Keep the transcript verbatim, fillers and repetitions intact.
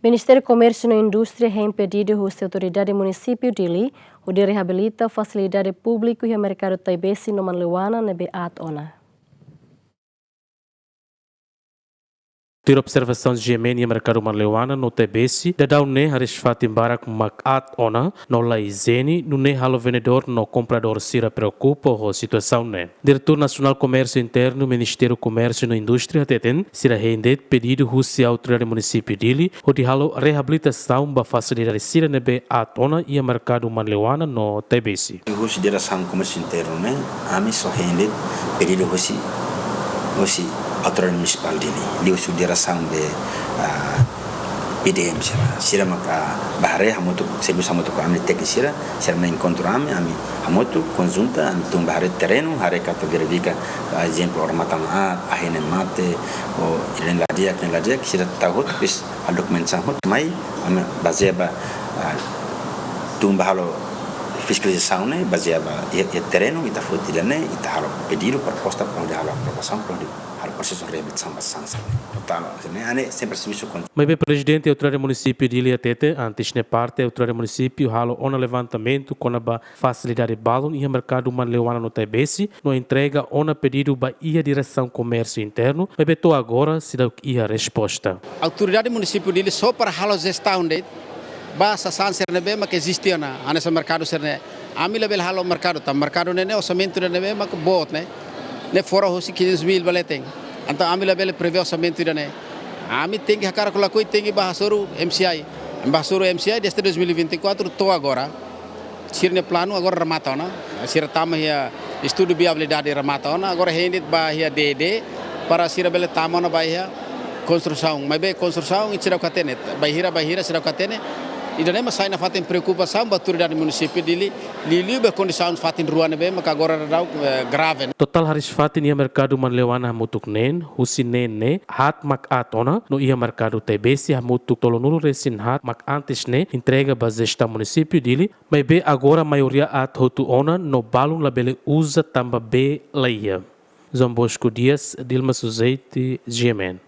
Ministériu Komérsiu no Indústria hein pedidu husi Autoridade Munisípiu Dili hodi reabilita fasilidade públiku iha merkadu Taibesi no Manleuana ne'ebé aat ona. Tuir observasaun GMN iha merkadu Manleuana no Taibesi, daudaun ne'e hariis-fatin barak mak aat ona no la ijiene, nune'e halo vendedór no kompradór sira preokupa ho situasaun ne'e. Diretór Nasionál Komérsiu Internu, Ministériu Komérsiu no Indústria hateten, sira hein de'it pedidu husi Autoridade Munisípiu Dili hodi halo reabilitasaun ba fasilidade sira ne'ebé aat ona iha merkadu Manleuana no Taibesi. Husi Diresaun Komérsiu Internu ne'e, ami só hein de'it pedidu husi, husi Autoridade Munisipál Dili, liuhusi diresaun de, ah, PDM sira. Sira maka bá haree hamutuk, servisu hamutuk ho ami tékniku sira, sira mai enkontru ami, ami hamutuk, konjunta, ami tun bá haree terrenu, haree katak verifika, ah, ezemplu, remata ona aat, ahi ne'e mate, ou ida-ne'e la di'ak, ne'e la di'ak, sira tau hotu, depois halo dokumentasaun hotu mai, ami bazeia ba, ah, tun bá halo fiskalizasaun ne'e, bazeia ba iha, iha terrenu, ita foti ida-ne'e, ita halo pedidu, proposta, para hodi halo aprovasaun, para hodi halo prosesu reabilitasaun ba sasán sira-ne'e. Portantu, ne'e, ami sempre servisu konjuntu. Maibé Prezidente Autoridade Munisípiu Dili hatete, antes ne'e parte Autoridade Munisípiu halo ona levantamentu kona-ba fasilidade balun iha merkadu Manleuana no Taibesi, no entrega ona pedidu ba iha Diresaun Komérsiu Internu, maibé to'o agora seidauk iha resposta. Autoridade Munisípiu Dili só para halo jestaun de'it ba sasán sira ne'ebé mak eziste ona, hanesan merkadu sira-ne'e. Ami labele halo merkadu, tanba merkadu ne'e, ne'e orsamentu ne'ebé mak boot ne'e, ne'e fora husi quinhentos mil ba leten. Entaun ami labele prevee orsamentu ida-ne'e. Ami tenke hakarak ka lakohi, tenke bá hasoru MCI. Bá hasoru MCI desde dois mil e vinte e quatro to'o agora. Sira-nia planu agora remata ona. Sira tama iha estudu viabilidade, remata ona. Agora hein de'it ba iha DED para sira bele tama ona ba iha konstrusaun. Maibé konstrusaun ita seidauk hatene. Bainhira, bainhira seidauk hatene. Ida-ne'e mak sai nafatin preokupasaun ba Autoridade Munisípiu Dili, liuliu ba kondisaun fatin rua ne'ebé maka agora daudaun, eh, grave. Totál hariis-fatin iha merkadu Manleuana hamutuk neen, husi neen ne'e haat mak aat ona, no iha merkadu Taibesi hamutuk tolunulu-resin-haat mak antes ne'e entrega ba jestaun Munisípiu Dili, maibé agora maioria aat hotu ona no balun labele uza tanba bee la iha. João Bosco Dias, Dilma Suzeiti, GMN.